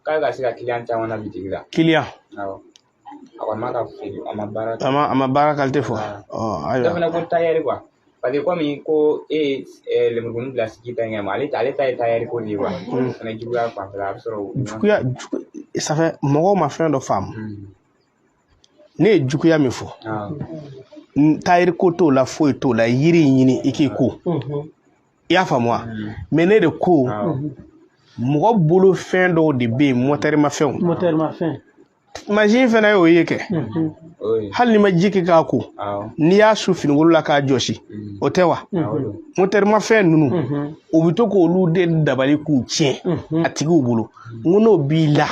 K'a ka se ka kiliyan caman na bitigi la. Kiliyan. Awɔ. A kɔni ma ka feere, a ma baara. A ma baara qualité fɔ. Ɔ ayiwa. Dɔ fana ko tailleur quoi. Parce que komi ko e ye lemurukumuni bila sigi ta ɲɛ ma, ale ta ye tailleur ko de ye quoi. O fana juguya fanfɛla a bɛ sɔrɔ. Juguya, ça fait mɔgɔw ma fɛn dɔ faamu. Ne ye juguya min fɔ, tailleur ko t'o la, foyi t'o la. Yiri in ɲini i k'i ko. I y'a faamu wa? Mais ne de ko mɔgɔ bolo fɛn dɔw de bɛ yen, mɔtɛri ma fɛnw. Mɔtɛri ma fɛn. Mansin fɛnɛ y'o ye kɛ. Hali n'i ma ji kɛ k'a ko, n'i y'a su finikolo la k'a jɔsi, o tɛ wa? Mɔtɛri ma fɛn ninnu, u bɛ to k'olu de dabali k'u tiɲɛ a tigiw bolo. N ko n'o b'i la,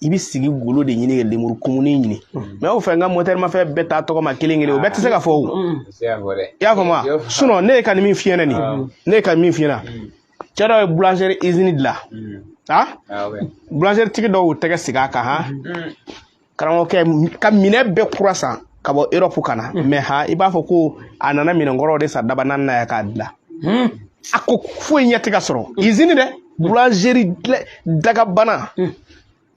i bɛ sigi golo de ɲini ka lemuru kumuni ɲini. Mais aw fɛ, n ka mɔtɛri ma fɛn bɛɛ t'a tɔgɔ ma kelen kelen, o bɛɛ tɛ se ka fɔ o. I y'a faamu wa? Sinon ne ye ka nin min f'i ɲɛna nin, ne ye ka min f'i ɲɛna, cɛ dɔ ye boulangerie usine dilan, ah, boulangerie tigi dɔw y'u tɛgɛ sigi a kan, han, karamɔgɔkɛ ka minɛn bɛɛ kura san ka bɔ Europe ka na. Mais han, i b'a fɔ ko a nana minɛnkɔrɔw de san daba naani na yan k'a dilan. A ko foyi ɲɛ tɛ ka sɔrɔ usine dɛ, boulangerie dagabana.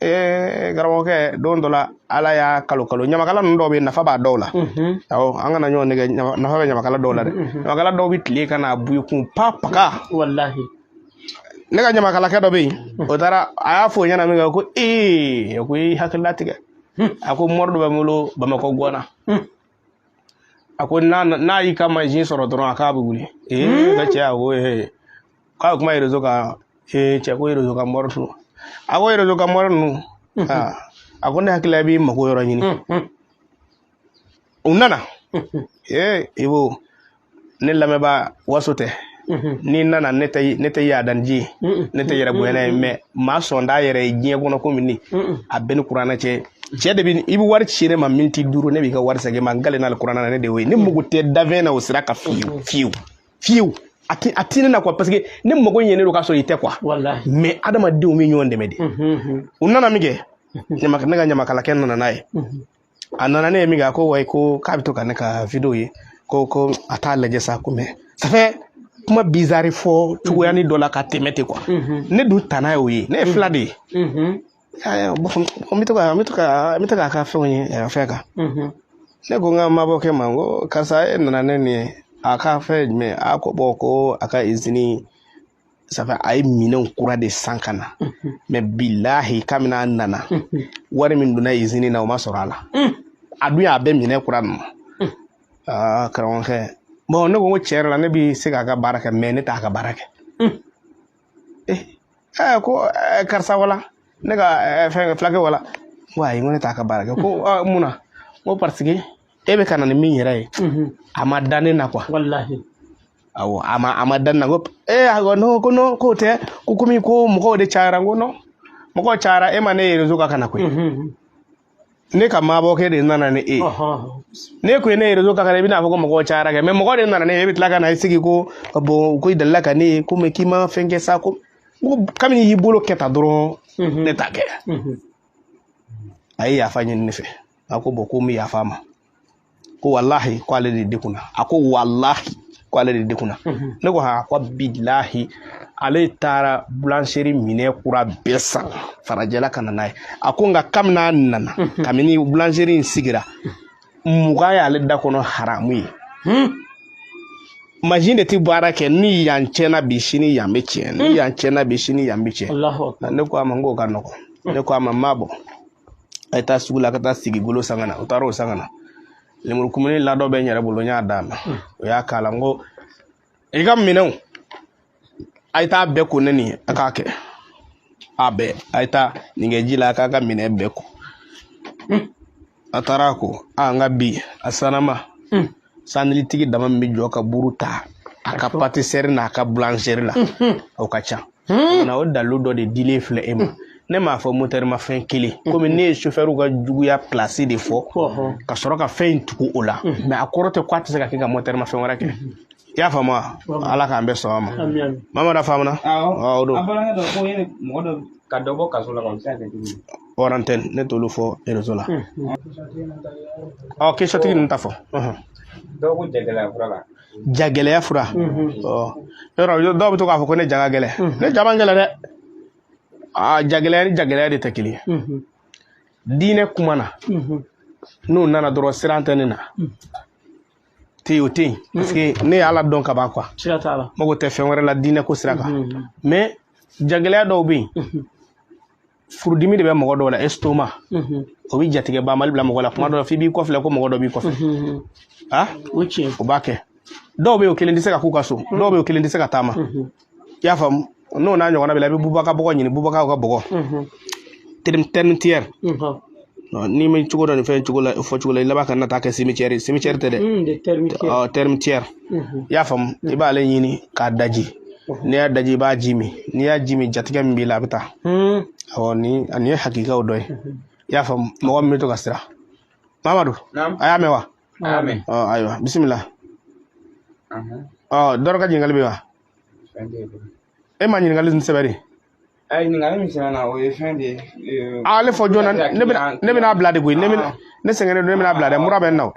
Karamɔgɔkɛ, don dɔ la, Ala y'a kalo kalo ɲamakala ninnu dɔw bɛ yen, nafa b'a dɔw la. Awɔ, an kana ɲɔgɔn nɛgɛ, nafa bɛ ɲamakala dɔw la dɛ. Ɲamakala dɔw bɛ tile ka n'a bu i kun pa paga. Walahi. Ne ka ɲamakalakɛ dɔ bɛ yen, o taara, a y'a fɔ o ɲɛna min kɛ ko ee, ko i hakili latigɛ. A ko mɔri dɔ bɛ n bolo Bamakɔ guwana. A ko n'a y'i ka mansin sɔrɔ dɔrɔn, a k'a bɛ wuli. Ee, ka cɛ, a ko ee, k'a bɛ kuma réseau kan. Ee cɛ, ko réseau kan mɔri tunu. A ko réseau kan mɔri ninnu, a ko ne hakili la i b'i mako yɔrɔ ɲini. U nana, ee, i b'o ne lamɛnbaa waso tɛ. N'i nana, ne tɛ yaada ni ji ye, ne tɛ yɛrɛ bonyana ye. Mais maa sɔn t'a yɛrɛ ye diɲɛ kɔnɔ komi ne a bɛɛ ni kuranɛ cɛ. Cɛ de bɛ i bɛ wari ci ne ma miniti 5, ne b'i ka wari segin ma. N kalen n'ale kuranɛ na, ne de y'o ye. Ne mago tɛ dafɛn na o sira kan fiyewu fiyewu fiyewu. A ti ne na quoi, parce que ne mago ɲɛnen don k'a sɔrɔ i tɛ quoi. Walahi. Mais adamadenw bɛ ɲɔgɔn dɛmɛ de. U nana min kɛ, ne ka ɲamakalakɛ nana n'a ye. A nana ne ye min kɛ, a ko wayi, ko k'a bɛ to ka ne ka vidéo ye, ko a t'a lajɛ sa, ko mais ça fait kuma bizarre fɔ cogoyanin dɔ la ka tɛmɛ ten quoi. Ne dun tana y'o ye, ne ye fila de ye. Bon, n bɛ to k'a ka fɛnw ye fɛn kan. Ne ko n ka mabɔkɛ ma, n ko karisa, e nana ne nin ye, a ka fɛn jumɛn? A ko bon, ko a ka usine, ça fait a ye minɛnw kura de san ka na. Mais bilahi, kabini a nana, wari min donna usine na, o ma sɔrɔ a la. A dun y'a bɛɛ minɛ kura ninnu. Aa karamɔgɔkɛ, bon, ne ko n ko tiɲɛ yɛrɛ la, ne bɛ se k'a ka baara kɛ, mais ne t'a ka baara kɛ. Eh, ko karisa, wala ne ka fɛn fulakɛ wala. N ko ayi, n ko ne t'a ka baara kɛ. Ko mun na? N ko parce que e bɛ ka na ni min yɛrɛ ye, a ma da ne na quoi. Walahi. Awɔ, a ma da ne na. Ko ee, a ko non, ko non, k'o tɛ, ko komi ko mɔgɔw de cayara. N ko non, mɔgɔw cayara, e ma ne ye réseau kan ka na koyi. Ne ka mabɔkɛ de nana ni e ye. Ne ko ne ye réseau kan ka na, i bɛna fɔ ko mɔgɔw cayara kɛ. Mais mɔgɔ de nana ne ye, e bɛ tila ka na i sigi ko bon, ko i delila ka ne ye ko mais k'i ma fɛn kɛ sa. Ko n ko kabini i y'i bolo kɛ tan dɔrɔn, ne t'a kɛ. A ye yafa ɲini ne fɛ. A ko bon, ko n bɛ yafa a ma. Ko walahi, ko ale de degunna. A ko walahi, ko ale de degunna. Ne ko ha, ko bilahi, ale taara boulangerie minɛ kura bɛɛ san farajɛla ka na n'a ye. A ko nka kabini a nana, kabini boulangerie in sigira, 20 y'ale da kɔnɔ haramu ye. Mansin de tɛ baara kɛ. Ni yan tiɲɛna bi, sini yan bɛ tiɲɛ. Ni yan tiɲɛna bi, sini yan bɛ tiɲɛ. Allahu akbar. Ne ko a ma, n k'o ka nɔgɔn. Ne ko a ma, n m'a bɔ, a ye taa sugu la ka taa sigi golo san ka na. U taara o san ka na. Lemurukumuni ladɔ bɛ n yɛrɛ bolo, n y'a d'a ma, o y'a k'a la. N ko i ka minɛnw, a ye taa bɛɛ ko ne nin ye, a k'a kɛ a bɛɛ, a ye taa nin kɛ ji la, a k'a ka minɛn bɛɛ ko. A taara ko a n ka bi a sanama sanilitigi dama min bɛ jɔ ka buru ta a ka pâtisserie n'a ka boulangerie la, o ka ca na. O dalilu dɔ de dilen filɛ e ma. Ne m'a fɔ moteur ma fɛn kelen, komi ne ye chauffeur ka juguya place de fɔ ka sɔrɔ ka fɛn in tugu o la. Mais a kɔrɔ tɛ ko a tɛ se ka kɛ ka moteur ma fɛn wɛrɛ kɛ. I y'a faamu wa? Ala k'an bɛɛ sɔn a ma. Ami ami. Mamadu, a faamuna? Awɔ. O don. An balimakɛ dɔ ko yeli mɔgɔ dɔ ka dɔ bɔ kaso la, o bɛ se ka kɛ cogo di? Hors antenne, ne t'olu fɔ réseau la. Ɔ, question tigi ninnu ta fɔ. Dɔw ko jagɛlɛya fura la. Jagɛlɛya fura. Ɔ, yɔrɔ dɔw bɛ to k'a fɔ ko ne ja ka gɛlɛn. Ne ja man gɛlɛn dɛ. Aa, jagɛlɛya ni jagɛlɛya de tɛ kelen ye. Diinɛ kuma na, n'o nana dɔrɔn, siran tɛ ne na te, o tɛ yen, parce que ne ye Ala dɔn ka ban quoi. Siga t'a la. Mago tɛ fɛn wɛrɛ la diinɛ ko sira kan. Mais jagɛlɛya dɔw bɛ yen, furudimi de bɛ mɔgɔ dɔw la, estomac, o bɛ jatigɛ banbali bila mɔgɔ la. Kuma dɔ la, f'i b'i kɔfilɛ ko mɔgɔ dɔ b'i kɔfɛ. Ah. O tiɲɛ. O b'a kɛ. Dɔw bɛ yen, o kelen tɛ se ka k'u ka so. Dɔw bɛ yen, o kelen tɛ se ka taama. I y'a faamu? N'o n'a ɲɔgɔnna bɛ la, i bɛ bubaka bɔgɔ ɲini, bubakaw ka bɔgɔ, termitière. N'i ma cogo dɔ nin fɛn cogo la, fɔ cogo la, i laban ka na taa kɛ cimetière ye. Cimetière tɛ dɛ. De termitière. Ɔ, termitière. I y'a faamu? I b'ale ɲini k'a daji. N'i y'a daji, i b'a ji min. N'i y'a ji min, jatigɛ min b'i la, a bɛ taa. Awɔ, nin ye hakikaw dɔ ye. I y'a faamu? Mɔgɔ min bɛ to ka siran. Mamadu. Naam. A y'a mɛn wa? A y'a mɛn. Ɔ, ayiwa, bisimila. Ɔ, dɔ ka ɲininkali bɛ wa? Fɛn tɛ yen. E ma ɲininkali nin sɛbɛn de? Ayi, ɲininkali min sɛbɛn na, o ye fɛn de ye. Ale fɔ joona, ne bɛna bila de koyi. Ne bɛna, ne sɛgɛnnen don, ne bɛna bila dɛ, mura bɛ n na o.